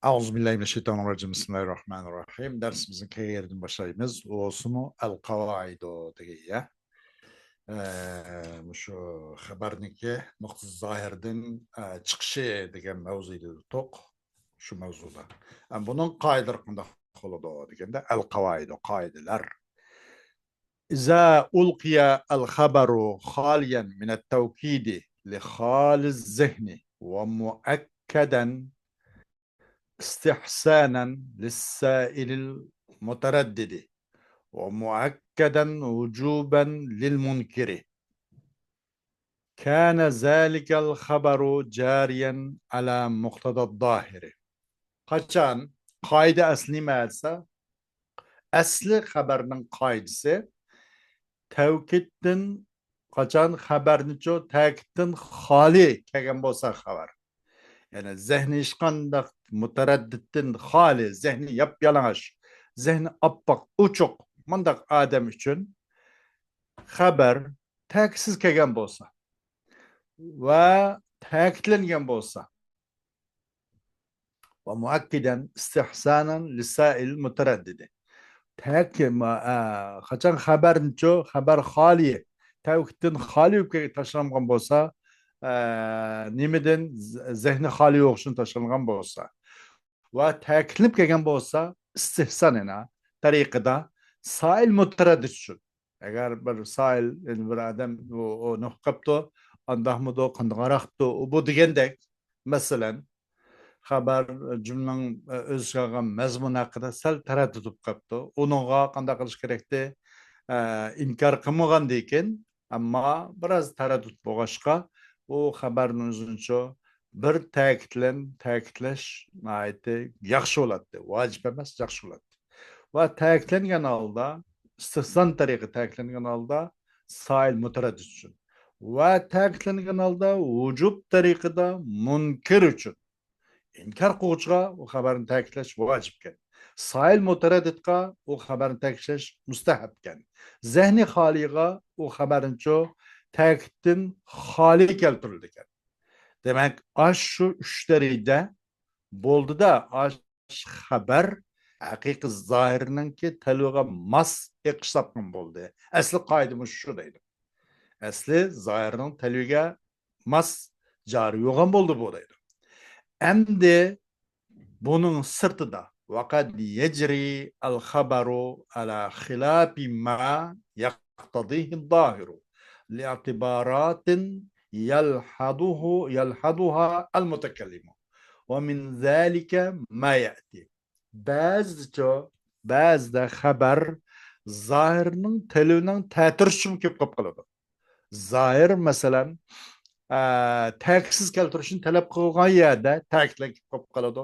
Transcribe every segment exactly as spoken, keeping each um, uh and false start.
أعوذ بالله من الشيطان الرجيم. بسم الله الرحمن الرحيم. دەرسىمىزنى كەينىدىن باشلايمىز. ئۇسۇلۇ ئەل قاۋائىدۇ دېگەن يە. ئە، مۇشۇ خەبەرنىڭكى نۇقتىزى زاھىردىن، ئە، چىقىشى دېگەن مەۋزۇ ئىدى توق. شۇ مەۋزۇدا. ئە، بۇنىڭ قائىدىلىرى قانداق بولىدۇ دېگەندە، ئەل قاۋائىدۇ، قائىدىلەر. إذا ألقي الخبر خاليا من التوكيد لخالي الذهن ومؤكدا استحسانا للسائل المتردد ومؤكدا وجوبا للمنكر كان ذلك الخبر جاريا على مقتضى الظاهر. قاچان، قائىدە ئەسلى نېمە دېسە، ئەسلى خەبەرنىڭ قائىدىسى تەۋكىدتىن، قاچان خەبەرنىچۇ تەكىدتىن خالىي كەلگەن بولسا خەۋەر، يەنى زېھنى ھېچقانداق مۇتەرەددىتتىن خالىي، زېھنى ياپيالىڭاچ، زېھنى ئاپئاق، ئوچۇق، مۇنداق ئادەم ئۈچۈن خەبەر تەكىدسىز كەلگەن بولسا ۋە تەكىدلەنگەن بولسا، ومؤكدا استحسانا للسائل المتردد. تەكى-، ما-، ئە، قاچان خەبەرنىچۇ، خەبەر خالىي، تەۋكىدتىن خالىي بولۇپ كەل-، تاشلانغان بولسا، ئە، نېمىدىن؟ ز-، زېھنى خالىي بولۇشتىن تاشلانغان بولسا ۋە تەكىدلىنىپ كەلگەن بولسا، ئىستىھسان، يەنى تەرىقىدە سائىل مۇتەرەددىت ئۈچۈن. ئەگەر بىر سائىل، يەنى بىر ئادەم ئۇ، ئۇ نېمە قىلىپ قاپتۇ، ئانداقمىدۇ، قانداقراقتۇ، ئۇ بۇ دېگەندەك، مەسىلەن، خەبەر جۈملىنىڭ ئۆز ئىچىگە ئالغان مەزمۇنى ھەققىدە سەل تەرەددۇت بولۇپ قاپتۇ. ئۇنىڭغا قانداق قىلىش كېرەكتى؟ ئە، ئىنكار قىلمىغاندىكىن، ئەمما بىراز تەرەددۇت بولغاچقا، ئۇ خەبەرنى ئۆزىنىچۇ بىر تەكىتلەن-، تەكىتلەش ناھايىتى ياخشى بولاتتى. ۋاجىپ ئەمەس، ياخشى بولاتتى. ۋە تەكىتلەنگەن ھالدا، ئىستىھسان تەرىقى تەكىتلەنگەن ھالدا سائىل مۇتەرەددىت ئۈچۈن. ۋە تەكىتلەنگەن ھالدا ۋۇجۇب تەرىقىدە مۇنكىر ئۈچۈن. ئىنكار قىلغۇچىغا ئۇ خەبەرنى تەكىتلەش ۋاجىپكەن. سائىل مۇتەرەددىتقا ئۇ خەبەرنى تەكىتلەش مۇستەھەبكەن. زېھنى خالىيغا ئۇ خەبەرنىچۇ تەكىتتىن خالىي كەلتۈرۈلىدىكەن. دېمەك، ئاشۇ ئۈچ دەرىجىدە بولدى-دە، ئاش خەبەر ھەقىقىي زاھىرنىڭكى تەلۋىگە ماس ئېقىش تاپقان بولدى. ئەسلى قائىدە مۇشۇ دەيدۇ. ئەسلى زاھىرنىڭ تەلۋىگە ماس جارى بولغان بولدى بۇ دەيدۇ. ئەمدى بۇنىڭ سىرتىدا، وقد يجري الخبر على خلاف ما يقتضيه الظاهر لاعتبارات يلحظه، يلحظها المتكلم، ومن ذلك ما يأتي. بەزىدىچۇ، بەزىدە خەبەر زاھىرنىڭ تەلۋىنىڭ تەتۈرىسىچە كېلىپ قېلىپ قالىدۇ. زاھىر، مەسىلەن، ئە، تەكىتسىز كەلتۈرۈشنى تەلەپ قىلغان يەردە تەكىتلەن كېلىپ قېلىپ قالىدۇ.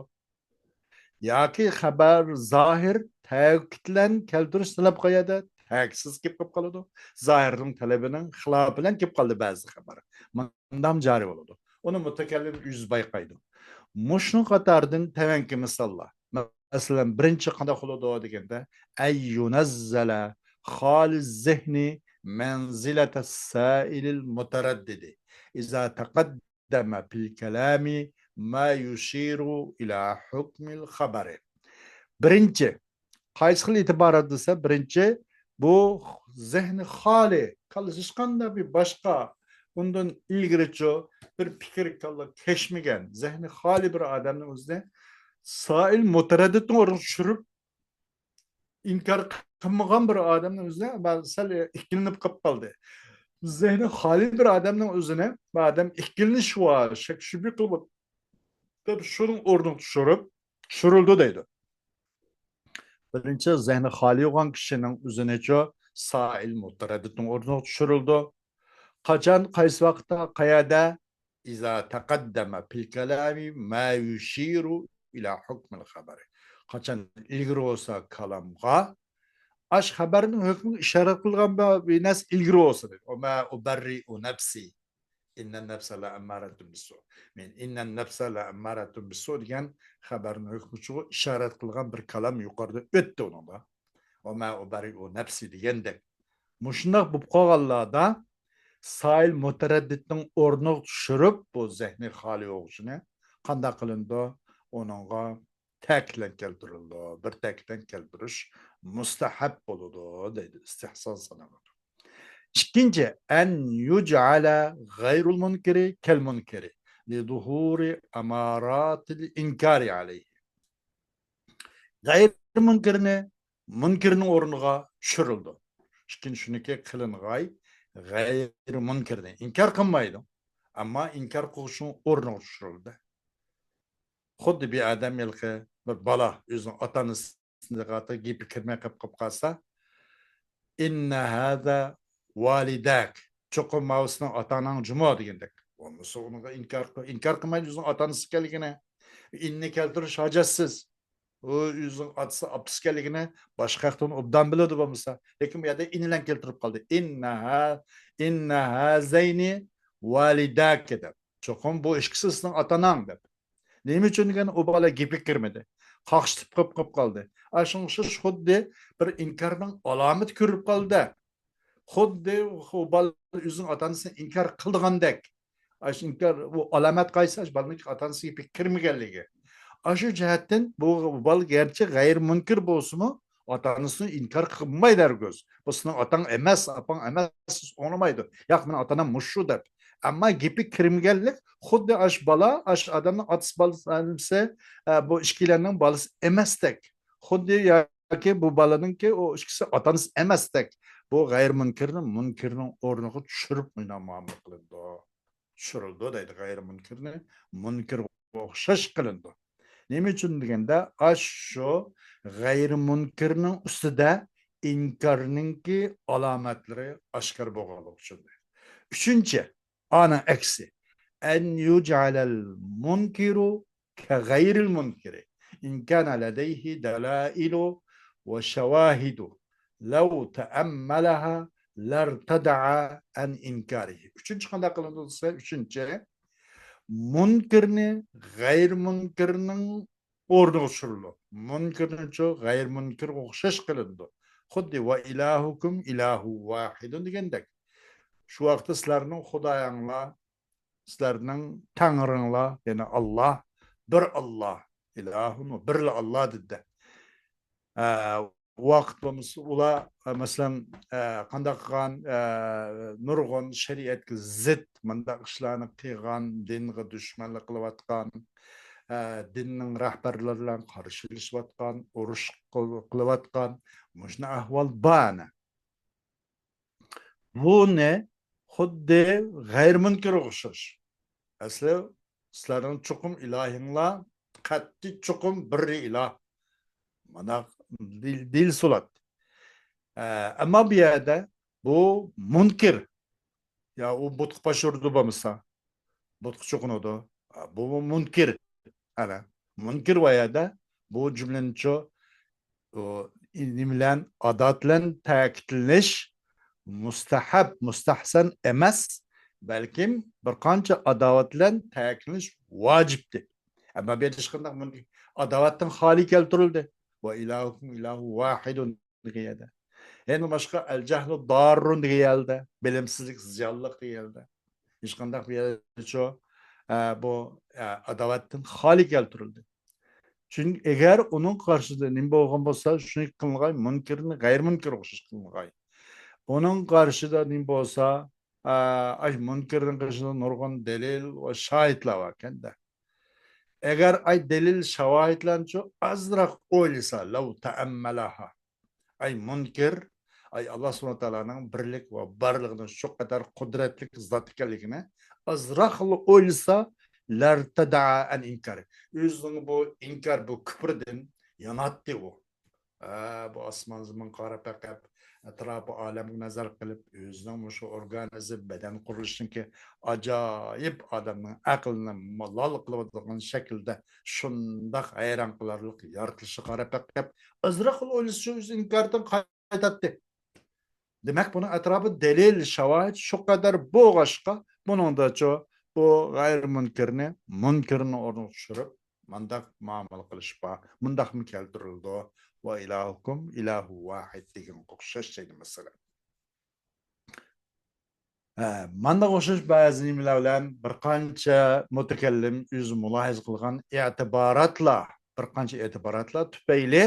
ياكى خەبەر زاھىر تەكىتلەن كەلتۈرۈش تەلەپ قىلغان يەردە تەكىتسىز كېلىپ قېلىپ قالىدۇ. زاھىرنىڭ تەلىپىنىڭ خىلاپى بىلەن كېلىپ قالدى بەزى خەبەر. مۇنداق جارى بولىدۇ. ئۇنى مۇتەكەللىم ئۆزى بايقايدۇ. مۇشۇنىڭ قاتارىدىن تەۋەنكى مىساللار. مەسىلەن، بىرىنچى قانداق بولىدۇ دېگەندە، أن ينزل خالي الذهن منزلة السائل المتردد إذا تقدم في الكلام ما يشير إلى حكم الخبر. بىرىنچى، قايسى خىل ئېتىبارات دېسە، بىرىنچى، بۇ زېھنى خالىي، كاللىسى ھېچقانداق بىر باشقا، ئۇندىن ئىلگىرىچۇ بىر پىكىر كاللا كەچمىگەن، زېھنى خالىي بىر ئادەمنىڭ ئۆزىنى سائىل مۇتەرەددىتنىڭ ئورنىغا چۈشۈرۈپ، ئىنكار قىلمىغان بىر ئادەمنىڭ ئۆزىنى بەزى سەل ئىككىلىنىپ قېلىپ قالدى. زېھنى خالىي بىر ئادەمنىڭ ئۆزىنى، بۇ ئادەم ئىككىلىنىش ۋە شەك-شۈبھە قىلىپ، دەپ شۇنىڭ ئورنىغا چۈشۈرۈپ، چۈشۈرۈلدى دەيدۇ. بىرىنچى، زېھنى خالىي بولغان كىشىنىڭ ئۆزىنىچۇ سائىل مۇتەرەددىتنىڭ ئورنىغا چۈشۈرۈلدى. قاچان، قايسى ۋاقىتتا، قەيەردە؟ إذا تقدم في الكلام ما يشير إلى حكم الخبر. قاچان ئىلگىرى بولسا كالامغا، ئاش خەبەرنىڭ ھۆكمىگە ئىشارەت قىلغان بىر، بىر نەرسە ئىلگىرى بولسا دەيدۇ. وما أبرئ نفسي إن النفس لأمارة بالسوء. مەن إن النفس لأمارة بالسوء دېگەن خەبەرنىڭ ھۆكمىچىغا ئىشارەت قىلغان بىر كالام يۇقىرىدا ئۆتتى ئۇنىڭدا. وما أبرئ نفسي دېگەندەك. مۇشۇنداق بولۇپ قالغانلاردا سائىل مۇتەرەددىتنىڭ ئورنىغا چۈشۈرۈپ، بۇ زېھنى خالىي بولغۇچىنى قانداق قىلىنىدۇ؟ ئۇنىڭغا تەكىتلەن كەلتۈرۈلىدۇ. بىر تەكىتلەن كەلتۈرۈش مۇستەھەب بولىدۇ دەيدۇ، ئىستىھسان سانىلىدۇ. ئىككىنچى، أن يجعل غير المنكر كالمنكر لظهور أمارات الإنكار عليه. غەيرىي مۇنكىرنى مۇنكىرنىڭ ئورنىغا چۈشۈرۈلىدۇ. ئىككىنچى، شۇنىكى قىلىنغاي غەيرىي مۇنكىرنى ئىنكار قىلمايدۇ، ئەمما ئىنكار قىلىشنىڭ ئورنىغا چۈشۈرۈلدى. خۇددى بىر ئادەم ھېلىقى بىر بالا ئۆزىنىڭ ئاتا ئانىسىغا گېپى كىرمەي قېلىپ قالسا، إن هذا والداك، چوقۇم ماۋۇ سېنىڭ ئاتا ئاناڭ جۇمۇ دېگەندەك. بولمىسا ئۇنىڭغا ئىنكار، ئىنكار قىلمايدۇ ئۆزىنىڭ ئاتا ئانىسى ئىكەنلىكىنى. ئىننى كەلتۈرۈش ھاجەتسىز. ئۇ ئۆزىنىڭ ئاتىسى، ئاپىسى ئىكەنلىكىنى باشقا ھەقتىن ئوبدان بىلىدۇ بولمىسا. لېكىن بۇ يەردە ئىن بىلەن كەلتۈرۈپ قالدى. إن ها-، إن هذين والداك دەپ. چوقۇم بۇ ئىككىسى سېنىڭ ئاتا ئاناڭ دەپ. نېمە ئۈچۈن دېگەن ئۇ بالا گېپىگە كىرمىدى. قاقشىتىپ قېلىپ، قېلىپ قالدى. ئاشۇنىڭغا ئوخشاش خۇددى بىر ئىنكارنىڭ ئالامىتى كۆرۈلۈپ قالدى. خۇددى ئۇ بالا ئۆزىنىڭ ئاتا ئانىسىنى ئىنكار قىلىدىغاندەك. ئاشۇ ئىنكار، ئۇ ئالامەت قايسى؟ ئاشۇ بالىنىڭ ئاتا ئانىسى گېپىگە كىرمىگەنلىكى. ئاشۇ جەھەتتىن بۇ بالا گەرچە غەيرىي مۇنكىر بولسىمۇ، ئاتا ئانىسىنى ئىنكار قىلمايدۇ ھەرگىز. بۇ سېنىڭ ئاتاڭ ئەمەس، ئاپاڭ ئەمەس، سىز ئوڭلىمايدۇ. ياق، مېنىڭ ئاتا ئانام مۇشۇ دەپ. ئەمما گېپىگە كىرمىگەنلىك خۇددى ئاشۇ بالا، ئاشۇ ئادەمنىڭ ئاتىسى بالىسى، ئە، بۇ ئىككىيلەننىڭ بالىسى ئەمەستەك. خۇددى ياكى بۇ بالىنىڭكى ئۇ ئىككىسى ئاتا ئانىسى ئەمەستەك. بۇ غەيرىي مۇنكىرنى مۇنكىرنىڭ ئورنىغا چۈشۈرۈپ مۇئامىلە قىلىنىدۇ. چۈشۈرۈلىدۇ دەيدۇ. غەيرىي مۇنكىرنى مۇنكىرغا ئوخشاش قىلىنىدۇ. نېمە ئۈچۈن دېگەندە، ئاشۇ غەيرىي مۇنكىرنىڭ ئۈستىدە ئىنكارنىڭكى ئالامەتلىرى ئاشكارا بولغانلىقى ئۈچۈن. ئۈچىنچى، ئانىڭ ئەكسى. أن يجعل المنكر كغير المنكر إن كان لديه دلائل وشواهد لو تأملها لارتدع عن إنكاره. ئۈچىنچى قانداق قىلىنىدۇ دېسە، ئۈچىنچى، مۇنكىرنى غەيرىي مۇنكىرنىڭ ئورنىغا چۈشۈرۈلىدۇ. مۇنكىرنىچۇ غەيرىي مۇنكىرغا ئوخشاش قىلىنىدۇ. خۇددى وإلهكم إله واحد دېگەندەك. شۇ ۋاقىتتا سىلەرنىڭ خۇدايىڭلار، سىلەرنىڭ تەڭرىڭلار، يەنى ئاللا، بىر ئاللا، ئىلاھۇن، بىرلا ئاللا دېدى. ئە، ۋاقىت بولمىسا، ئۇلار، ئە، مەسىلەن، ئە، قانداق قىلغان، ئە، نۇرغۇن شەرىئەتكە زىت مۇنداق ئىشلارنى قىلغان، دىنغا دۈشمەنلىك قىلىۋاتقان، ئە، دىننىڭ رەھبەرلىرى بىلەن قارشىلىشىۋاتقان، ئۇرۇش قىل-، قىلىۋاتقان، مۇشۇنداق ئەھۋال بار ئەنە. بۇنى خۇددى غەيرىي مۇنكىرغا ئوخشاش. ئەسلى سىلەرنىڭ چوقۇم ئىلاھىڭلار، قەتئىي چوقۇم بىر ئىلاھ. مانا دېيىل-، دېيىلسۇلات. ئە، ئەمما بۇ يەردە بۇ مۇنكىر. يا ئۇ بۇتقا باش ئۇرىدۇ بولمىسا. بۇتقا چوقۇنىدۇ. بۇ مۇنكىر. ئەنە، مۇنكىر ۋە يەردە بۇ جۈملىنىچۇ، ئۇ، نېمە بىلەن، ئاداۋەت بىلەن تەكىتلىنىش مۇستەھەب، مۇستەھسەن ئەمەس، بەلكىم بىر قانچە ئاداۋەت بىلەن تەكىتلىنىش ۋاجىپتى. ئەمما بۇ يەردە ھېچقانداق مۇنكىر، ئاداۋەتتىن خالىي كەلتۈرۈلدى. وإلهكم إله واحد دېگەن يەردە. يەنە باشقا الجهل ضار دېگەن يەردە، بىلىمسىزلىك زىيانلىق دېگەن يەردە. ھېچقانداق بۇ يەردىچۇ، ئە، بۇ، ئە، ئاداۋەتتىن خالىي كەلتۈرۈلدى. چۈنكى ئەگەر ئۇنىڭ قارشىدا نېمە بولغان بولسا، شۇنى قىلىنغاي، مۇنكىرنى غەيرىي مۇنكىرغا ئوخشاش قىلىنغاي. ئۇنىڭ قارشىدا نېمە بولسا، ئە، ئاي، مۇنكىرنىڭ قېشىدا نۇرغۇن دەلىل ۋە شاھىتلار باركەن-دە. ئەگەر ئاي دەلىل شاۋاھىتلارنىچۇ ئازراق ئويلىسا، لو تەئەممەلەھا. ئاي مۇنكىر، ئاي ئاللا سۇبھانەھۇ ۋە تائالانىڭ بىرلىك ۋە بارلىقىنى، شۇ قەدەر قۇدرەتلىك زات ئىكەنلىكىنى ئازراقلا ئويلىسا، لەرتەدەئە ئەن ئىنكار. ئۆزىنىڭ بۇ ئىنكار، بۇ كۇپرىدىن ياناتتى ئۇ. ھە، بۇ ئاسمان زېمىنغا قاراپ بېقىپ، ئەتراپى ئالەمگە نەزەر قىلىپ، ئۆزىنىڭ مۇشۇ ئورگانىزم، بەدەن قۇرۇلۇشىنىڭكى ئاجايىپ، ئادەمنىڭ ئەقلىنى مالال قىلىۋاتىدىغان شەكىلدە شۇنداق ھەيران قىلارلىق يارىتىلىشىغا قاراپ بېقىپ، ئازراقلا ئويلىسىچۇ ئۆزى ئىنكاردىن قايتاتتى. دېمەك، بۇنىڭ ئەتراپىدا دەلىل، شاۋاھىت شۇ قەدەر بولغاچقا، بۇنىڭدىچۇ بۇ غەيرىي مۇنكىرنى مۇنكىرنىڭ ئورنىغا چۈشۈرۈپ، مۇنداق مۇئامىلە قىلىش بار، مۇنداقمۇ كەلتۈرۈلىدۇ، ۋە ئىلاھۇكۇم ئىلاھۇ ۋاھىد دېگەنگە ئوخشاش دەيدۇ مەسىلەن. ھە، مانداق ئوخشاش بەزى نېمىلەر بىلەن بىر قانچە مۇتەكەللىم ئۆزى مۇلاھىزە قىلغان ئېتىباراتلار، بىر قانچە ئېتىباراتلار تۈپەيلى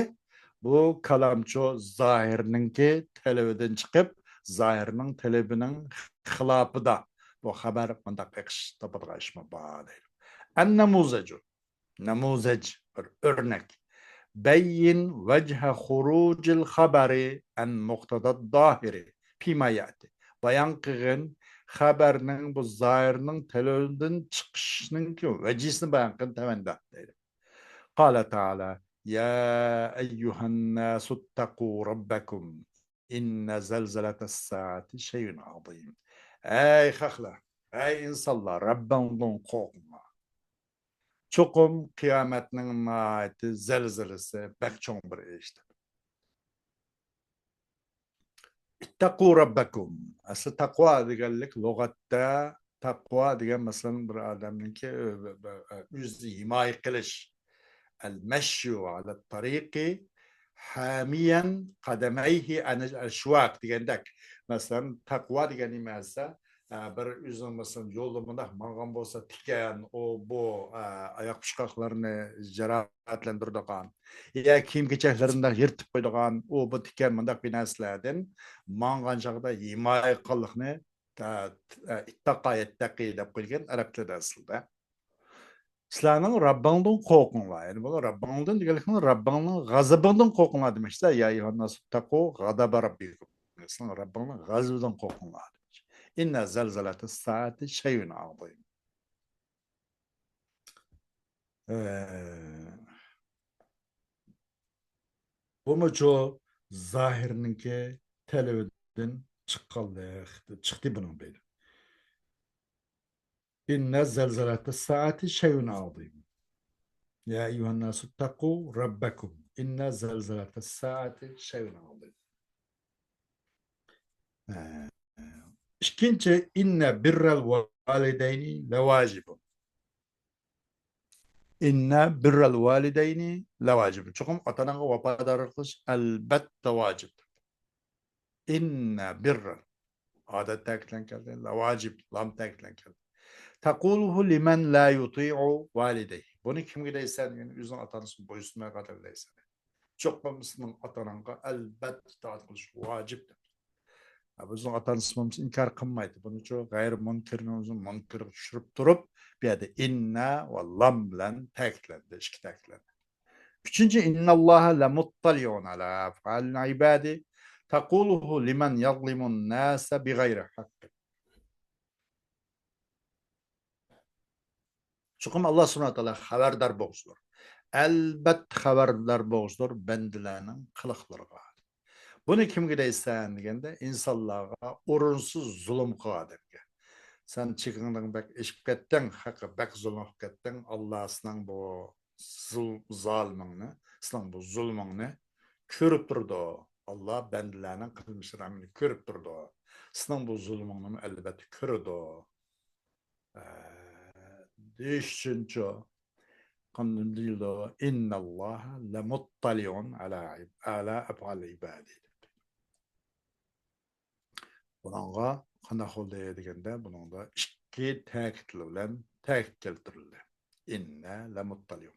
بۇ كالامچۇ زاھىرنىڭكى تەلىپىدىن چىقىپ، زاھىرنىڭ تەلىپىنىڭ خىلاپىدا بۇ خەۋەر مۇنداق ئېقىش تاپىدىغان ئىشمۇ بار دەيدۇ. ئەن نەمۇزەجۇ، نەمۇزەج، بىر ئۆرنەك. بەيين ۋەجھە خۇرۇجىل خەبەرى ئەن مۇقتەدەد داھىرى فىما يەتى. بايان قىلغىن خەبەرنىڭ بۇ زاھىرنىڭ تەلىپىدىن چىقىشنىڭكى ۋەجىسىنى بايان قىلغىن تەۋەندە دەيدۇ. قال تعالى، يا أيها الناس اتقوا ربكم إن زلزلة الساعة شيء عظيم. ئەي خەقلەر، ئەي ئىنسانلار، رەببىڭدىن قورقۇڭلار. چوقۇم قىيامەتنىڭ ناھايىتى زەلزىلىسى بەك چوڭ بىر ئىشتۇر. اتقوا ربكم. ئەسلى تەقۋا دېگەنلىك لۇغەتتە، تەقۋا دېگەن، مەسىلەن، بىر ئادەمنىڭكى ئۆزىنى ھىمايە قىلىش. المشي على الطريق حاميا قدميه عن الأشواك دېگەندەك. مەسىلەن، تەقۋا دېگەن نېمە دېسە، ئە، بىر ئۆزىنىڭ، مەسىلەن، يولدا مۇنداق ماڭغان بولسا، تىكەن، ئۇ، بۇ، ئە، ئاياق پۇچقاقلىرىنى جاراھەتلەندۈرىدىغان، يا كىيىم-كېچەكلىرىنى مۇنداق يىرتىپ قويىدىغان، ئۇ، بۇ تىكەن، مۇنداق بىر نەرسىلەردىن ماڭغان چاغدا ھىمايە قىلغانلىقنى، ئە، ئە، اتقى يتقي دەپ قويۇلغان ئەرەب تىلىدا ئەسلىدە. سىلەرنىڭ رەببىڭدىن قورقۇڭلار. يەنى بۇ رەببىڭدىن دېگەنلىكىڭ رەببىڭنىڭ غەزىپىڭدىن قورقۇڭلار دېمەكچى. يا ئەييۇھەنناسۇ اتقۇ غەزەبە رەببىكۇم. سىلەر رەببىڭنىڭ غەزىپىدىن قورقۇڭلار دېمەكچى. ئىننە زەلزەلەتە سائەتى شەيئۇن ئەزىم. ئە، بۇمۇچۇ زاھىرنىڭكى تەلىپىدىن چىققانلىق، چىقتى بۇنىڭ دەيدۇ. إن زلزلة الساعة شيء عظيم. يا أيها الناس اتقوا ربكم إن زلزلة الساعة شيء عظيم. ئىككىنچى، إن بر الوالدين لواجب. إن بر الوالدين لواجب. چوقۇم ئاتا-ئاناڭغا ۋاپادارلىق قىلىش ئەلۋەتتە ۋاجىپ. إن بر. ئادەت تەكىتلەنگەن كەلدى. لواجب، لام تەكىتلەنگەن كەلدى. تقوله لمن لا يطيع والديه. بۇنى كىمگە دەيسەن؟ يەنى ئۆزىنىڭ ئاتا-ئانىسىغا بويسۇنمايدىغان ئادەمگە دەيسەن. چوقۇم سېنىڭ ئاتا-ئاناڭغا ئەلۋەتتە ئىتائەت قىلىش ۋاجىپ دەپ. ئە، بىزنىڭ ئاتا-ئانىسى بولمىسا ئىنكار قىلمايدۇ. بۇنىچۇ غەيرىي مۇنكىرنىڭ ئۆزى مۇنكىرغا چۈشۈرۈپ تۇرۇپ، بۇ يەردە إن ۋە لام بىلەن تەكىتلەندى، ئىككى تەكىتلەندى. ئۈچىنچى، إن الله لمطلع على أفعال العباد تقوله لمن يظلم الناس بغير حق. چوقۇم ئاللا سۇبھانەھۇ ۋە تائالا خەۋەردار بولغۇچىدۇر. ئەلۋەتتە خەۋەردار بولغۇچىدۇر بەندىلەرنىڭ قىلىقلىرىغا. بۇنى كىمگە دەيسەن دېگەندە، ئىنسانلارغا ئورۇنسىز زۇلۇم قىلغان ئادەمگە. سەن چېكىڭدىن بەك ئېشىپ كەتتىڭ، خەققە بەك زۇلۇم قىلىپ كەتتىڭ. ئاللا سېنىڭ بۇ زۇل-، زالىمىڭنى، سېنىڭ بۇ زۇلمۇڭنى كۆرۈپ تۇرىدۇ. ئاللا بەندىلەرنىڭ قىلمىشلىرىنى كۆرۈپ تۇرىدۇ. سېنىڭ بۇ زۇلمۇڭنىمۇ ئەلۋەتتە كۆرىدۇ. ئە، دېيىش ئۈچۈنچۇ، قانداق دېيىلىدۇ؟ إن الله لمطلع على عب-، على أفعال عباده. بۇنىڭغا قانداق بولدى دېگەندە، بۇنىڭدا ئىككى تەكىتلىك بىلەن تەكىت كەلتۈرۈلدى. إن لمطلع.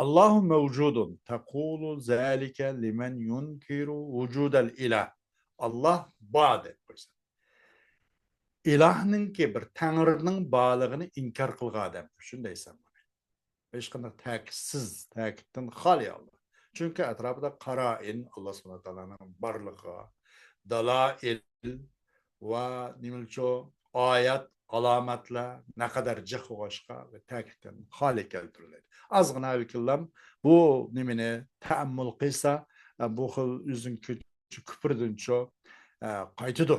الله موجود تقول ذلك لمن ينكر وجود الإله. ئاللا بار دەپ قويسا. ئىلاھنىڭكى، بىر تەڭرىنىڭ بارلىقىنى ئىنكار قىلغان ئادەم ئۈچۈن دەيسەن بۇنى. ھېچقانداق تەكىتسىز، تەكىتتىن خالىي ھالدا. چۈنكى ئەتراپىدا قارائىن، ئاللا سۇبھانەھۇ ۋە تائالانىڭ بارلىقىغا، دالائىل ۋە نېمىلىچۇ، ئايەت، ئالامەتلەر نەقەدەر جىق بولغاچقا، تەكىتتىن خالىي كەلتۈرۈلىدۇ. ئازغىنا ۋەكىللەم بۇ نېمىنى تەئەممۇل قىلسا، بۇ خىل ئۆزىنىڭ كۈپرىدىنچۇ، ئە، قايتىدۇ.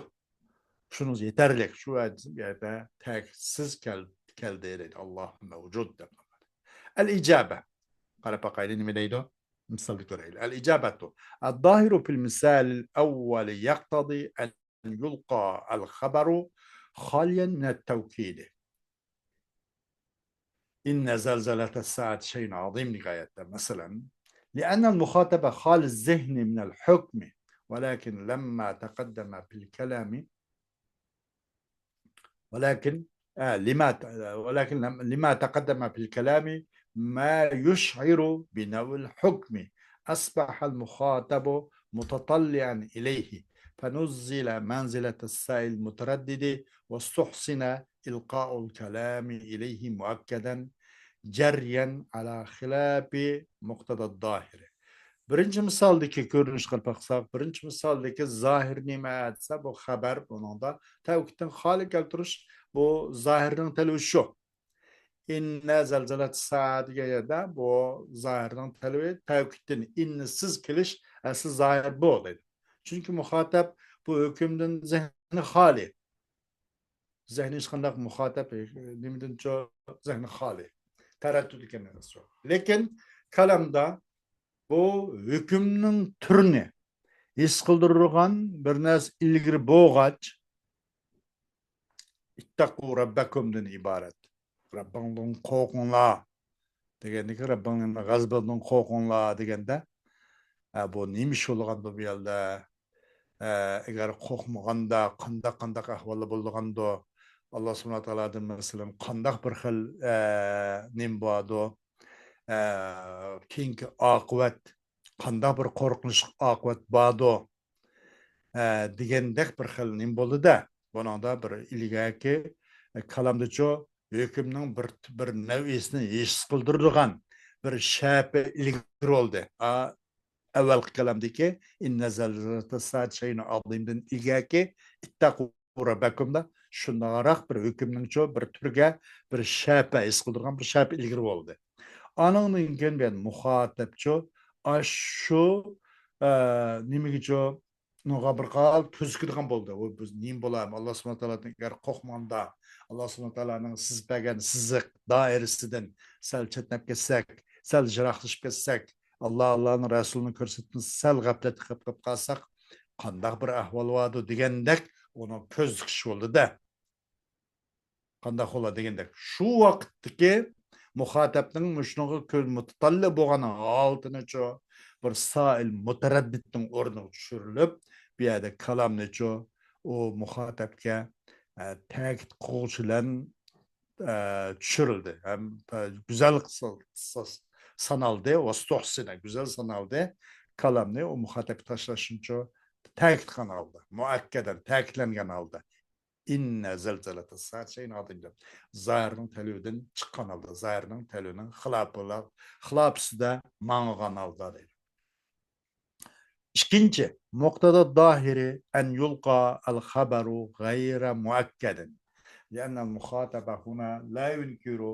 شۇنىڭ يېتەرلىك. شۇ يەردە تەكىتسىز كەل-، كەلدى دەيدۇ. ئاللا مەۋجۇد دەپ. ئەل ئىجابە. قاراپ باقايلى، نېمە دەيدۇ؟ مىسالدا كۆرەيلى. ئەل ئىجابەتۇ. الظاهر في المثال الأول يقتضي أن يلقى الخبر خاليا من التوكيد. إن زلزلة الساعة شيء عظيم دېگەن ئايەتتە، مەسىلەن، لأن المخاطب خالي الذهن من الحكم، ولكن لما تقدم في الكلام، ولكن، آه، لما ت-، ولكن لم-، لما تقدم في الكلام ما يشعر بنوع الحكم، أصبح المخاطب متطلعا إليه، فنزل منزلة السائل المتردد، واستحسن إلقاء الكلام إليه مؤكدا جريا على خلاف مقتضى الظاهر. بىرىنچى مىسالدىكى كۆرۈنۈشكە قاراپ باقساق، بىرىنچى مىسالدىكى زاھىر نېمە دېسە، بۇ خەبەر، بۇنىڭدا تەۋكىدتىن خالىي كەلتۈرۈش، بۇ زاھىرنىڭ تەلىپى شۇ. ئىننە زەلزەلەت سائە دېگەن يەردە بۇ زاھىرنىڭ تەلىپى تەۋكىدتىن ئىننىسىز كېلىش ئەسلى زاھىر بۇ دەيدۇ. چۈنكى مۇخاتەب بۇ ھۆكۈمدىن زېھنى خالىي. زېھنى ھېچقانداق مۇخاتەب نېمىدىنچۇ زېھنى خالىي. تەرەددۇت ئىكەن. لېكىن كالامدا بۇ ھۆكۈمنىڭ تۈرىنى ھېس قىلدۇرىدىغان بىر نەرسە ئىلگىرى بولغاچ، ئىتتەقۇ رەببەكۇمدىن ئىبارەت. رەببىڭدىن قورقۇڭلار دېگەندىكى، رەببىڭنىڭ غەزىپىدىن قورقۇڭلار دېگەندە، ئە، بۇ نېمە ئىش بولغاندۇ بۇ يەردە؟ ئە، ئەگەر قورقمىغاندا قانداق، قانداق ئەھۋاللار بولىدىغاندۇ؟ ئاللا سۇبھانەھۇ ۋە تائالادىن، مەسىلەن، قانداق بىر خىل، ئە، نېمە بارىدۇ؟ ئە، كېيىنكى ئاقىۋەت، قانداق بىر قورقۇنچلۇق ئاقىۋەت باردۇ؟ ئە، دېگەندەك بىر خىل نېمە بولدى-دە. بۇنىڭدا بىر ئىلگەركى، ئە، كالامدىچۇ ھۆكۈمنىڭ بىر، بىر نەۋئىسىنى ھېس قىلدۇرىدىغان بىر شەپە ئىلگىرى بولدى. ئا، ئەۋۋەلقى كالامدىكى «ئىننە زەلزەلەتەس سائەتى شەيئۇن ئازىم» دىن ئىلگەركى «ئىتتەقۇ رەببەكۇمدا» شۇنداقراق بىر ھۆكۈمنىڭچۇ بىر تۈرگە بىر شەپە ھېس قىلدۇرغان بىر شەپە ئىلگىرى بولدى. ئانىڭدىن كېيىن بۇ يەردە مۇخاتەبچۇ ئاشۇ، ئە، نېمىگىچۇ نۇرغا بىر قال كۆزىكىدىغان بولدى. ئۇ بىز نېمە بولار؟ ئاللا سۇبھانەھۇ ۋە تائالادىن ئەگەر قورقمىغاندا، ئاللا سۇبھانەھۇ ۋە تائالانىڭ سىزىپ بەرگەن سىزىق دائىرىسىدىن سەل چەتنەپ كەتسەك، سەل يىراقلىشىپ كەتسەك، ئاللا، ئاللانىڭ رەسۇلىنىڭ كۆرسەتمىسى سەل غەپلەتتە قېلىپ، قېلىپ قالساق، قانداق بىر ئەھۋال بارىدۇ دېگەندەك ئۇنىڭ كۆزىكىشى بولدى-دە. قانداق بولا دېگەندەك، شۇ ۋاقىتتىكى مۇخاتەبنىڭ مۇشۇنىڭغا كۆز مۇتەتەللى بولغان ھالىتىنىچۇ بىر سائىل مۇتەرەددىتنىڭ ئورنىغا چۈشۈرۈلۈپ، بۇ يەردە كالامنىچۇ ئۇ مۇخاتەبكە، ئە، تەكىت قىلغۇچ بىلەن، ئە، چۈشۈرۈلدى. ھەم، ئە، گۈزەل س-، س-، سانالدى، ۋەستۇھسىنە، گۈزەل سانالدى. كالامنى ئۇ مۇخاتەبكە تاشلاشنىچۇ تەكىت قىلغان ھالدا، مۇئەككەدەن، تەكىتلەنگەن ھالدا. ئىننە زەلزەلەتەس سائەتى شەيئۇن ئازىم دەپ، زاھىرنىڭ تەلىپىدىن چىققان ھالدا، زاھىرنىڭ تەلىپىنىڭ خىلاپىلا-، خىلاپ ئۈستىدە ماڭغان ھالدا دەيدۇ. ئىككىنچى، مۇقتەزا زاھىرى ئەن يۇلقا ئەل خەبەرۇ غەيرە مۇئەككەدىن. لىئەننەل مۇخاتەبە ھۇنا لا يۇنكىرۇ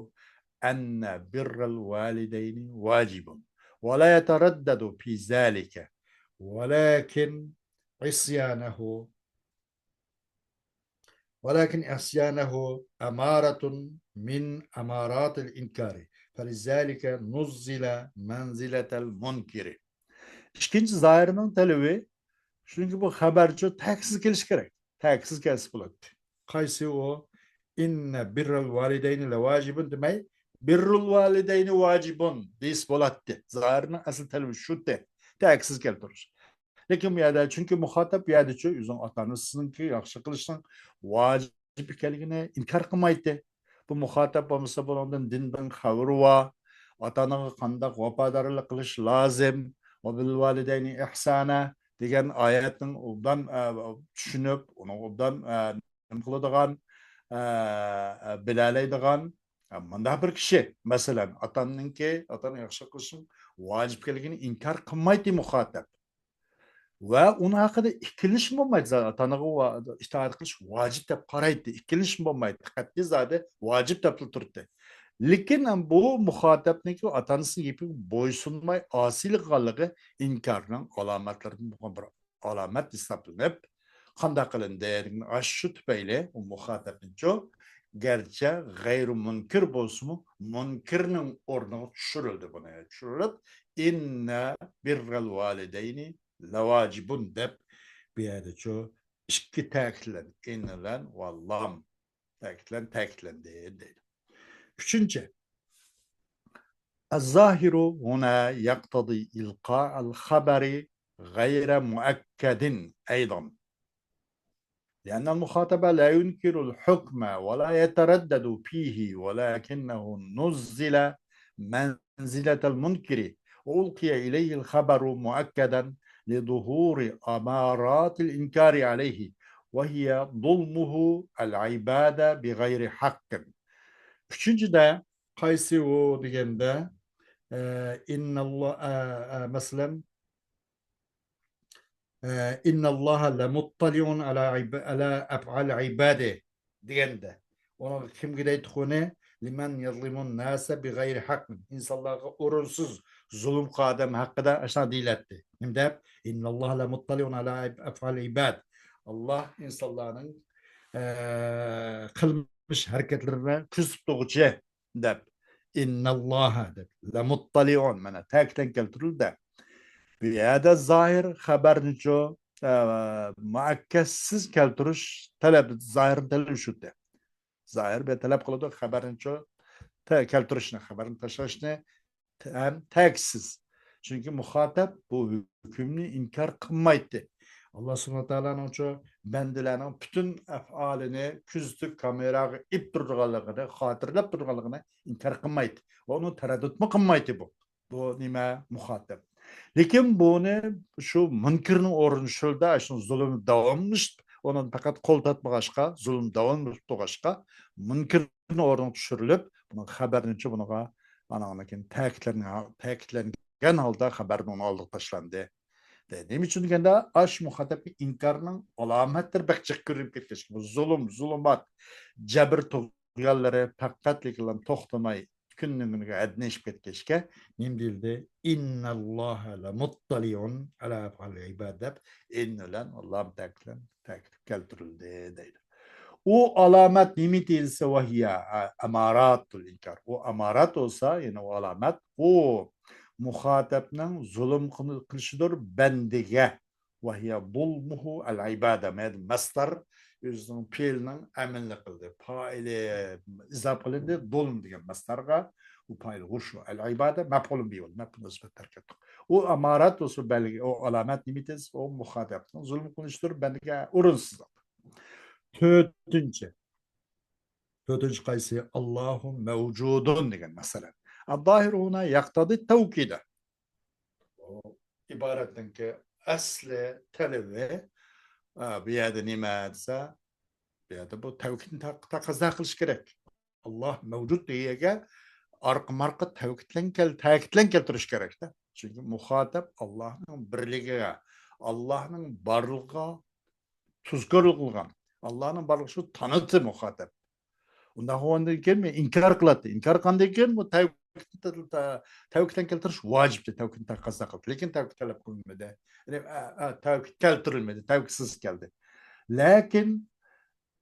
ئەننە بىررەل ۋالىدەينى ۋاجىبۇن ۋە لا يەتەرەددەدۇ فى زالىكە ۋەلاكىن ئىسيانەھۇ ولكن عصيانه أمارة من أمارات الإنكار، فلذلك نزل منزلة المنكر. ئىككىنچى، زاھىرنىڭ تەلىپى، چۈنكى بۇ خەبەرچۇ تەكىتسىز كېلىشى كېرەك. تەكىتسىز كەلسە بولاتتى. قايسى ئۇ؟ إن بر الوالدين لواجب دېمەي، بر الوالدين واجب دېسە بولاتتى. زاھىرنىڭ ئەسلى تەلىپى شۇتى. تەكىتسىز كەلتۈرۈش. لېكىن بۇ يەردە، چۈنكى مۇخاتەب بۇ يەردىچۇ ئۆزىنىڭ ئاتا-ئانىسىنىڭكى ياخشى قىلىشنىڭ ۋاجىپ ئىكەنلىكىنى ئىنكار قىلمايتتى. بۇ مۇخاتەب بولمىسا، بۇنىڭدىن دىندىن خەۋىرى بار، ئاتا-ئانىغا قانداق ۋاپادارلىق قىلىش لازىم، ۋە بىل ۋالىدەينى ئىھسانە دېگەن ئايەتنىڭ ئوبدان، ئە، چۈشىنىپ، ئۇنىڭ ئوبدان، ئە، نېمە قىلىدىغان، ئە، ئە، بىلەلەيدىغان، ئە، مۇنداق بىر كىشى، مەسىلەن، ئاتا-ئانىنىڭكى، ئاتا-ئانىغا ياخشىلىق قىلىشنىڭ ۋاجىپ ئىكەنلىكىنى ئىنكار قىلمايتتى مۇخاتەب. ۋە ئۇنىڭ ھەققىدە ئىككىلىنىشمۇ بولمايتتى. ئاتا-ئانىغا ۋا-، ئىتائەت قىلىش ۋاجىپ دەپ قارايتتى. ئىككىلىنىشمۇ بولمايتتى. قەتئىي زادى ۋاجىپ دەپلا تۇراتتى. لېكىن بۇ مۇخاتەبنىڭكى ئاتا-ئانىسىنىڭ گېپىگە بويسۇنماي ئاسىيلىقىغانلىقى ئىنكارنىڭ ئالامەتلىرىدىن بولغان بىر ئالامەت ھېسابلىنىپ، قانداق قىلىندى دېگەن، ئاشۇ تۈپەيلى ئۇ مۇخاتەبنىچۇ گەرچە غەيرۇ مۇنكىر بولسىمۇ، مۇنكىرنىڭ ئورنىغا چۈشۈرۈلدى بۇنى. چۈشۈرۈلۈپ، ئىننە بىررەل ۋالىدەينى لەۋاجىبۇن دەپ، بۇ يەردىچۇ ئىككى تەكىتلەن، ئىن بىلەن ۋە لام تەكىتلەن، تەكىتلەندى دەيدۇ. ئۈچىنچى، الظاهر هنا يقتضي إلقاء الخبر غير مؤكد أيضا، لأن المخاطب لا ينكر الحكم ولا يتردد فيه، ولكنه نزل منزلة المنكر، وألقي إليه الخبر مؤكدا لظهور أمارات الإنكار عليه، وهي ظلمه العباد بغير حق. ئۈچىنچىدە، قايسى ئۇ دېگەندە، ئە، ئىنناللا-، ئە، ئە، مەسىلەن، ئە، «إن الله لمطلع على عب-، على أفعال عباده» دېگەندە، ئۇنىڭغا كىمگە دەيتتۇق ئۇنى؟ «لمن يظلم الناس بغير حق». ئىنسانلارغا ئورۇنسىز زۇلۇم قىلغان ئادەم ھەققىدە ئاشۇنداق دېيىلەتتى. نېمە دەپ؟ «إن الله لمطلع على أفعال العباد». ئاللا ئىنسانلارنىڭ، ئە، قىلمىش ھەرىكەتلىرىنى كۆزىتىپ تۇرغۇچى دەپ، «إن الله» دەپ، «لمطلع»، مانا، تەكىتلەن كەلتۈرۈلدى. بۇ يەردە زاھىر خەبەرنىچۇ، ئە، مۇئەككەدسىز كەلتۈرۈش تەلەپ، زاھىرنى تەلەپ شۇدى. زاھىر بىر تەلەپ قىلىدۇ، خەبەرنىچۇ، تە-، كەلتۈرۈشنى، خەبەرنى تاشلاشنى ھەم تەكىتسىز. چۈنكى مۇخاتەب بۇ ھۆكۈمنى ئىنكار قىلمايتتى. ئاللا سۇبھانەھۇ ۋە تائالانىڭچۇ بەندىلەرنىڭ پۈتۈن ئەپئالىنى كۆزىتىپ، كامېراغا ئېلىپ تۇرىدىغانلىقىنى، خاتىرىلەپ تۇرىدىغانلىقىنى ئىنكار قىلمايتتى. ئۇنى تەرەددۇتمۇ قىلمايتتى بۇ. بۇ نېمە؟ مۇخاتەب. لېكىن بۇنى شۇ مۇنكىرنىڭ ئورنىدا شۇ يەردە شۇ زۇلۇم داۋاملىشىپ، ئۇنىڭ پەقەت قول تارتمىغاچقا، زۇلۇم داۋاملىشىپ تۇرغاچقا، مۇنكىرنىڭ ئورنىغا چۈشۈرۈلۈپ، بۇنىڭ خەبەرنىچۇ بۇنىڭغا، ئاناڭدىن كېيىن تەكىتلەنگەن، تەكىتلەنگەن ھالدا خەبەرنىڭ ئۇنىڭ ئالدىغا تاشلاندى. دەيدۇ. نېمە ئۈچۈن دېگەندە، ئاش مۇخاتەبكە ئىنكارنىڭ ئالامەتلىرى بەك جىق كۆرۈنۈپ كەتكەچكە، بۇ زۇلۇم، زۇلۇمات، جەبىر تۇغيانلىرى پەقەتلىكلا توختىماي، كۈندىن كۈنگە ھەددىنى ئېشىپ كەتكەچكە، نېمە دېيىلدى؟ «إن الله لمطلع على أفعال العباد» دەپ، «إن» بىلەن ئالامەت تەكىتلەن-، تەكىتلىك كەلتۈرۈلدى دەيدۇ. ئۇ ئالامەت نېمە دېيىلسە، «وهي أمارات الإنكار». ئۇ ئامارات بولسا، يەنى ئۇ ئالامەت، ئۇ مۇخاتەبنىڭ زۇلۇم قىل-، قىلىشىدۇر بەندىگە. «وهي ظلمه العباد». مەسدەر ئۆزىنىڭ پېئىلىنىڭ ئەمىلىنى قىلدى. پائىلى ئىزاپە قىلىندى، ظۇلم دېگەن مەسدەرگە. ئۇ پائىل غۇشۇ، ئەل ئىبادە، مەپئۇلۇن بىھى بولدى. مەپئۇل سۈپەت تەركىب قىلدۇق. ئۇ ئامارات بولسا بەلگە، ئۇ ئالامەت نېمە دېسە، ئۇ مۇخاتەبنىڭ زۇلۇم قىلىشتۇر بەندىگە ئورۇنسىزلىق. تۆتىنچى. تۆتىنچى قايسى؟ «الله موجود» دېگەن، مەسىلەن. «الظاهر هنا يقتضي التوكيد». ئىبارەتنىڭكى ئەسلى تەلىپى، ئا، بۇ يەردە نېمە دېسە، بۇ يەردە بۇ تەۋكىدنى تەق-، تەقەززا قىلىش كېرەك. «ئاللا مەۋجۇت» دېگەنگە ئارقىمۇئارقا تەۋكىدلەن كەل-، تەكىتلەن كەلتۈرۈش كېرەكتە. چۈنكى مۇخاتەب ئاللانىڭ بىرلىكىگە، ئاللانىڭ بارلىقىغا تۇزكورلۇق قىلغان. ئاللانىڭ بارلىقى شۇ تانىتى مۇخاتەب. ئۇنداق بولغاندىن كېيىن مەن ئىنكار قىلاتتى. ئىنكار قىلغاندىن كېيىن بۇ تەۋكىد-، تەۋكىدلەن كەلتۈرۈش ۋاجىپتى. تەۋكىدنى تەقەززا قىلدى. لېكىن تەۋكىد تەلەپ قىلىنمىدى. يەنى، ئە، ئە، تەۋكىد كەلتۈرۈلمىدى. تەۋكىدسىز كەلدى. لېكىن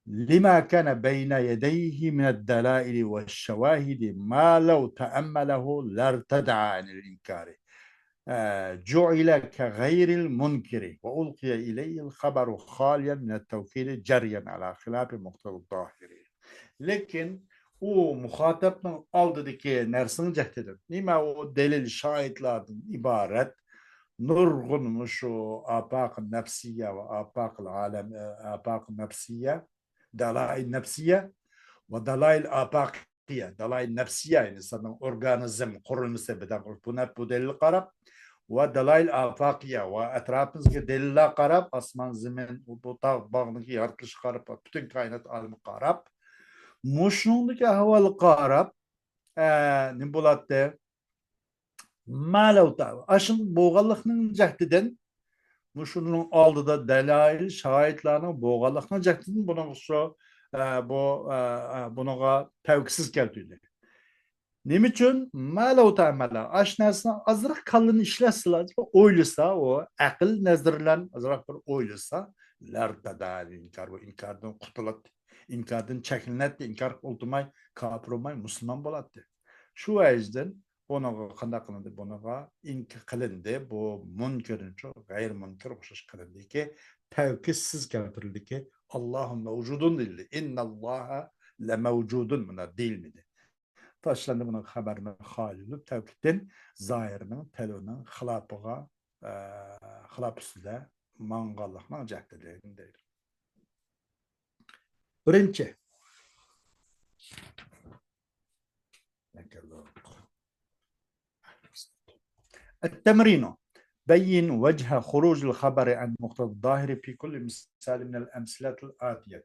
لما كان بين يديه من الدلائل والشواهد ما لو تأمله لارتدع عن الإنكار، آه، جعل كغير المنكر وألقي إليه الخبر خاليا من التوكيد جريا على خلاف مقتضى الظاهر. لېكىن ئۇ مۇخاتەبنىڭ ئالدىدىكى نەرسىنىڭ جەھىتىدىن، نېمە ئۇ دەلىل شاھىتلاردىن ئىبارەت نۇرغۇن مۇشۇ ئاپاق نەپسىيە ۋە ئاپاق ئالەم، ئاپاق نەپسىيە، دالايىل نەپسىيە ۋە دالايىل ئاپاقىيە، دالايىل نەپسىيە، ئىنساننىڭ ئورگانىزم قۇرۇلمىسى بىلەن بۇ نەپ-، بۇ دەلىلگە قاراپ، ۋە دالايىل ئاپاقىيە ۋە ئەتراپىمىزدىكى دەلىللەرگە قاراپ، ئاسمان، زېمىن، بۇ تاغ، باغنىڭكى يارىتىلىشىغا قاراپ، پۈتۈن كائىنات ئالىمىگە قاراپ، مۇشۇنىڭدىكى ئەھۋالغا قاراپ، ئە، نېمە بولاتتى؟ مەلۇم. ئاشۇنداق بولغانلىقنىڭ جەھىتىدىن، مۇشۇنىڭ ئالدىدا دەلىل، شاھىتلارنىڭ بولغانلىقنىڭ جەھىتىدىن بۇنىڭغا شۇ، ئە، بۇ، ئە، ئە، بۇنىڭغا تەۋكىدسىز كەلتۈردى. نېمە ئۈچۈن؟ مەلۇم تەمەللا. ئاشۇ نەرسىنى ئازراق كاللىنى ئىشلەتسىلا، ئويلىسا، ئۇ ئەقىل نەزىرى بىلەن ئازراق بىر ئويلىسا، لارتەدەئەنەل ئىنكار، بۇ ئىنكاردىن قۇتۇلاتتى. ئىنكاردىن چەكلىنەتتى، ئىنكار قىلىپ ئولتۇرماي، كاپىر بولماي، مۇسۇلمان بولاتتى. شۇ ۋەجىدىن بۇنىڭغا قانداق قىلىندى؟ بۇنىڭغا ئىنكار قىلىندى. بۇ مۇنكىرنىچۇ، غەيرىي مۇنكىر ئوخشاش قىلىندىكى، تەۋكىدسىز كەلتۈرۈلدىكى، «ئاللاھۇ مەۋجۇدۇن» دېيىلدى. «ئىنناللاھە لەمەۋجۇدۇن» مۇنداق دېيىلمىدى. تاشلاندى بۇنىڭ خەبەرنى خالىي بولۇپ، تەۋكىدتىن زاھىرنىڭ تەلىپىنىڭ خىلاپىغا، ئە، خىلاپ ئۈستىدە ماڭغانلىقنىڭ جەھىتىدىن دەيدۇ. بىرىنچى. التمرين. بين وجه خروج الخبر عن مقتضى الظاهر في كل مثال من الأمثلة الآتية.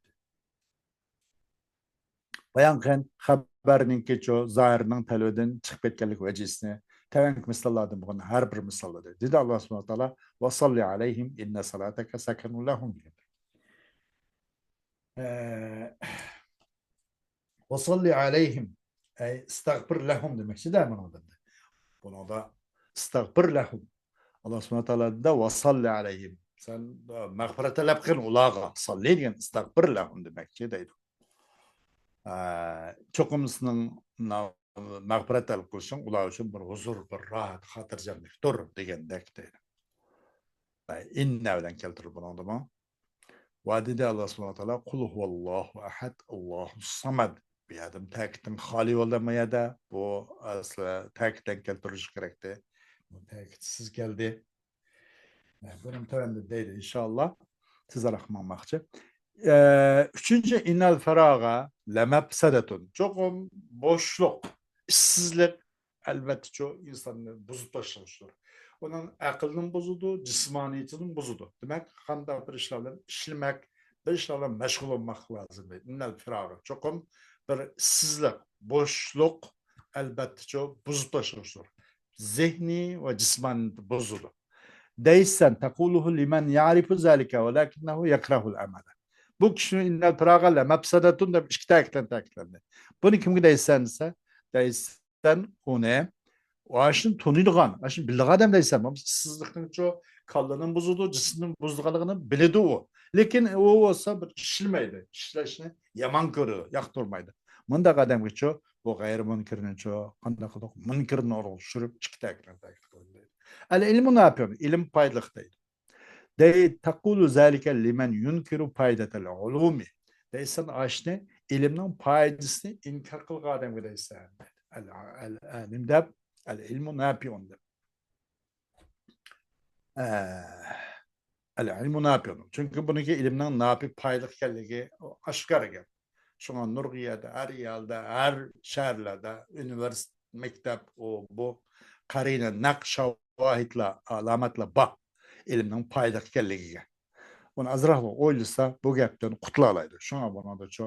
بايان قىلغىن خەۋەرنىڭكى شۇ زاھىرنىڭ تەلۋىدىن چىقىپ كەتكەنلىك ۋەجىسىنى تۆۋەنكى مىساللاردىن بولغان ھەر بىر مىسالدا دەيدۇ. دېدى ئاللا سۇبھانەھۇ ۋە تائالا، «وصل عليهم إن صلاتك سكن لهم» دېگەن. ئە، «وصل عليهم»، ئەي، «استغفر لهم» دېمەكچىدە بۇنىڭدا. بۇنىڭدا «استغفر لهم». ئاللا سۇبھانەھۇ ۋە تائالا دېدى، «وصل عليهم». سەن، ئە، مەغپىرەت تەلەپ قىلغىن ئۇلارغا. «صلي» دېگەن «استغفر لهم» دېمەكچى دەيدۇ. ئە، چوقۇم سېنىڭ نا-، مەغپىرەت تەلەپ قىلىشىڭ ئۇلار ئۈچۈن بىر ھۇزۇر، بىر راھەت، خاتىرجەملىكتۇر دېگەندەك دەيدۇ. ئە، «إن» بىلەن كەلتۈرۈلدى بۇنىڭدىمۇ. ۋە دېدى ئاللا سۇبھانەھۇ ۋە تائالا، «قل هو الله أحد، الله الصمد». بۇ يەردىمۇ تەكىتتىن خالىي بولدى بۇ يەردە. بۇ ئەسلى تەكىتتىن كەلتۈرۈلۈشى كېرەكتى. بۇ تەكىتسىز كەلدى. بۇنىڭ تۆۋەندە دەيدۇ، ئىنشاللا. تېزراق ماڭماقچى. ئە، ئۈچىنچى، «إن الفراغ لمفسدة». چوقۇم بوشلۇق، ئىشسىزلىق، ئەلۋەتتىچۇ، ئىنساننى بۇزۇپ تاشلىغۇچىدۇر. ئۇنىڭ ئەقلىنىمۇ بۇزىدۇ، جىسمانىيىتىنىمۇ بۇزىدۇ. دېمەك، قانداق بىر ئىشلار بىلەن ئىشلىمەك، بىر ئىشلار بىلەن مەشغۇل بولماق لازىم دەيدۇ. «إن الفراغ»، چوقۇم بىر ئىشسىزلىق، بوشلۇق، ئەلۋەتتىچۇ، بۇزۇپ تاشلىغۇچىدۇر. زېھنىي ۋە جىسمانىيىتىنى بۇزىدۇ. دەيسەن، «تقوله لمن يعرف ذلك ولكنه يكره العمل». بۇ كىشىنى «إن الفراغ لمفسدة» دەپ ئىككى تەكىتلەن تەكىتلەندى. بۇنى كىمگە دەيسەن دېسە، دەيسەن ئۇنى، ئاشۇنى تونۇيدىغان، ئاشۇنى بىلىدىغان ئادەم دەيسەن. بولمىسا ئىشسىزلىقنىڭچۇ كاللىنى بۇزىدۇ، جىسمىنى بۇزىدىغانلىقىنى بىلىدۇ ئۇ. لېكىن ئۇ بولسا بىر ئىشلىمەيدۇ، ئىشلەشنى يامان كۆرىدۇ، ياقتۇرمايدۇ. مۇنداق ئادەمگىچۇ بۇ غەيرىي مۇنكىرنىچۇ قانداق قىلدۇق؟ مۇنكىرنى ئورۇنغا چۈشۈرۈپ ئىككى تەكىتلەن تەكىت قىلىندى. «العلم نافع»، ئىلىم پايدىلىق دەيدۇ. دەي، «تقول ذلك لمن ينكر فائدة العلوم». دەيسەن، ئاشۇنى ئىلىمنىڭ پايدىسىنى ئىنكار قىلغان ئادەمگە دەيسەن. ئەل-، ئەل-، ئەلىم دەپ، «العلم نافع» دەپ. ئە، «العلم نافع». چۈنكى بۇنىڭكى ئىلىمنىڭ ناپىق، پايدىلىق ئىكەنلىكى ئاشكارا گەپ. شۇڭا نۇرغۇن يەردە، ھەر يەردە، ھەر شەھەرلەردە ئۇنىۋېرسىتېت، مەكتەپ، ئۇ، بۇ، قەرىنە، نەق، شاۋاھىدلار، ئالامەتلەر بار ئىلىمنىڭ پايدىلىق ئىكەنلىكىگە. ئۇنى ئازراقلا ئويلىسا، بۇ گەپتىن قۇتۇلالايدۇ. شۇڭا بۇنىڭدىچۇ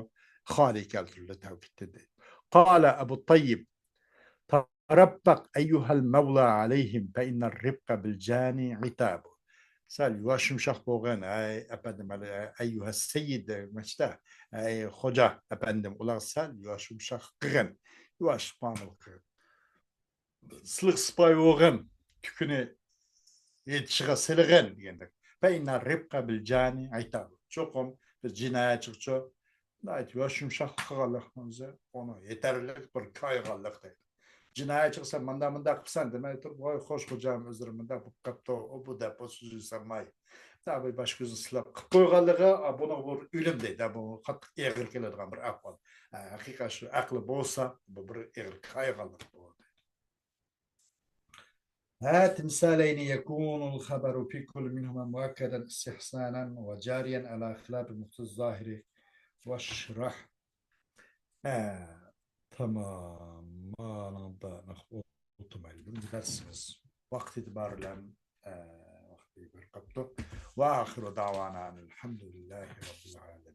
خالىي كەلتۈرۈلدى تەۋھىدتىن دەيدۇ. قال أبو الطيب، «ترفق أيها المولى عليهم فإن الرفق بالجاني عتاب». سەل يۇمشاق بولغىن، ئەي ئەپەندىم، ھەي، ئەييۇھەس سەييىد دېمەكچىدە، ئەي خوجا ئەپەندىم، ئۇلارغا سەل يۇمشاق قىلغىن، يۇمشاق مۇئامىلە قىلغىن. سىلىق سىپايى بولغىن، تۈكىنى يېتىشىغا سېلىغىن دېگەندەك. فإن الرفق بالجاني عتاب. چوقۇم بىر جىنايەتچىگىچۇ ناھايىتى يۇمشاق قىلغانلىقنىڭ ئۆزى ئۇنىڭ يېتەرلىك بىر كايغانلىق دەيدۇ. جىنايەتچىگە سەن مۇنداق، مۇنداق قىلسەن دېمەي تۇرۇپ، ۋاي خوش خوجام ئۆزلىرى مۇنداق بولۇپ قاپتۇ، ئۇ بۇ دەپ، ئۇ سۆزنى سالماي، بىر باش كۆزىنى سىلاپ قىلىپ قويغانلىقى، ئا، بۇنىڭغا بىر ئۆلۈم دەيدۇ، بۇ قاتتىق ئېغىر كېلىدىغان بىر ئەھۋال. ئە، ھەقىقەت شۇ، ئەقلى بولسا، بۇ بىر ئېغىر كايغانلىق بولىدۇ. ھە، تىمسالەينى يەكۇنۇل خەبەرۇ فى كۇللى مىنھۇما مۇئەككەدەن ئىستىھسانەن ۋە جارىيەن ئەلا خىلاپى مۇقتەزا زاھىرى ۋەشرەھ. ھە، تامام. مانىڭدا ئولتۇرمايلى. بۇ دەرسىمىز ۋاقىت ئېتىبارى بىلەن، ھە، ۋاقتى بېرىپ قاپتۇ. ۋە ئاخىرۇ دەۋانا ئەلھەمدۇلىللاھى رەببىل ئالەمىن.